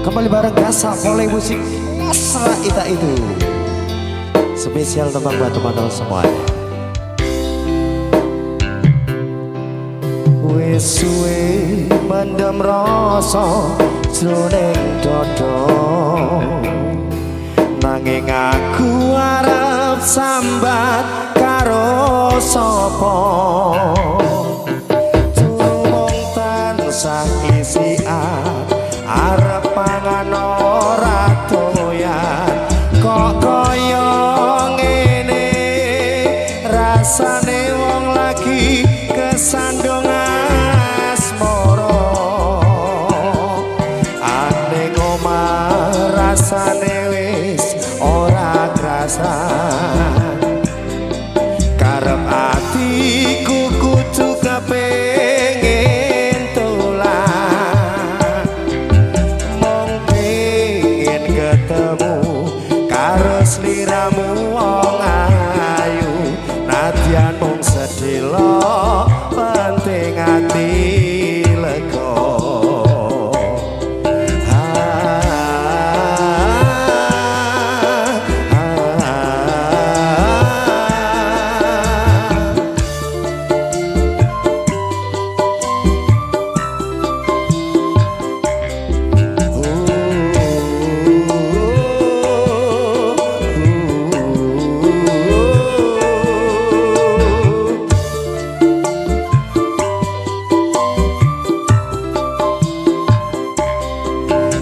Kembali bareng Gasa Volley Musik Mesra Ita Itu. Spesial tembang buat teman-teman semuanya. Wis suwe mendem rasa jroning dada, nanging aku arep sambat karo sapa. Tumung tansah isian arep pangan ora doyan, kok kaya ngene rasane wong lagi kesandung asmara. Aning omah rasane wis ora krasa, karep atiku kudu kepengin tulang, mung pengen ketemu karo sliramu wong ayu. Nadyan mung sedhela penting ati lega.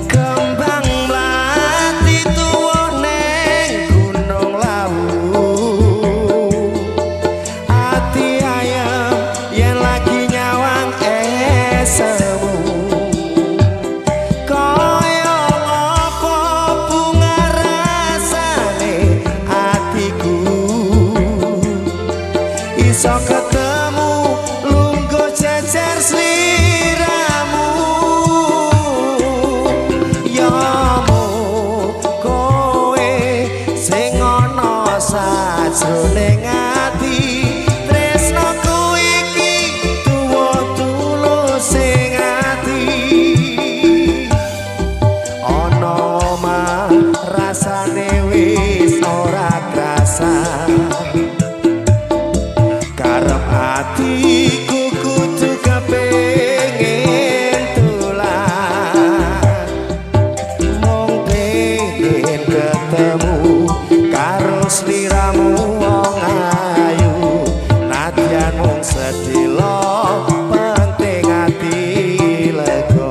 Kembang mlati tuwa neng Gunung Lawu, ati ayem yen lagi nyawang esemu. Kaya ngopo bunga rasane atiku iso ketemu lungguh jejer sliramu. Ya mung kowe sing ana sajroning ati, tresnaku iki tuwa tulus sing ati. Ana omah rasane wis ora krasa, karep atiku kudu kepengin tulang, mung pengen ketemu karo sliramu wong ayu. Nadyan mung sedhela penting ati lega.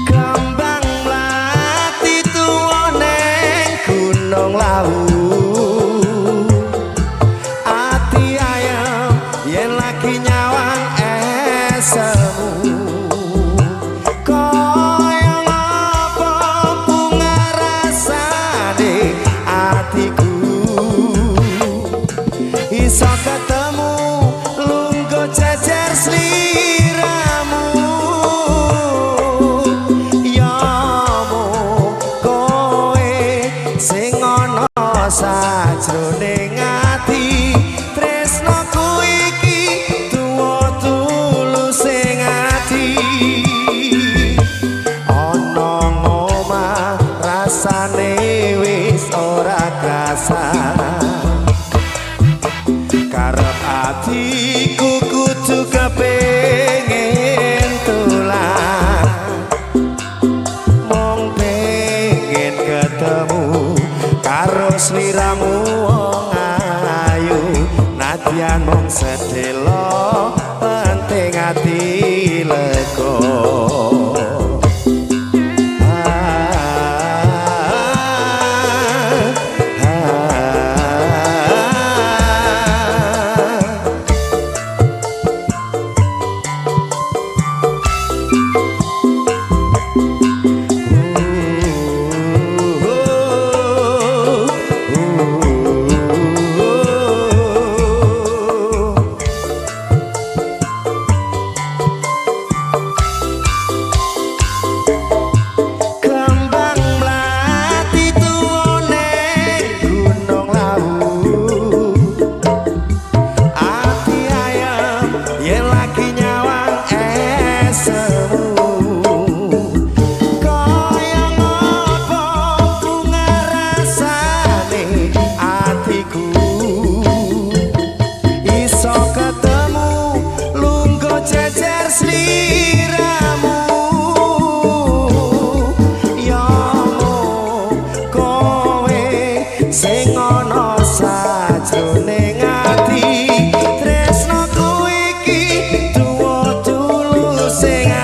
Kembang mlati tuwa neng Gunung Lawu, ati ayem yen lagi nyawang esemu. Kaya ngopo bunga rasane atiku iso ketemu lungguh jejer sliramu. Ya mung kowe sing ana sajroning ati, tresnaku iki tuwa tulus sing ati. Ana ngomah rasane wis ora krasa, karep atiku kudu kepengin tulang, mung pengen ketemu karo sliramu wong ayu. Nadyan mung sedhela penting ati lega.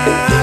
Sayang.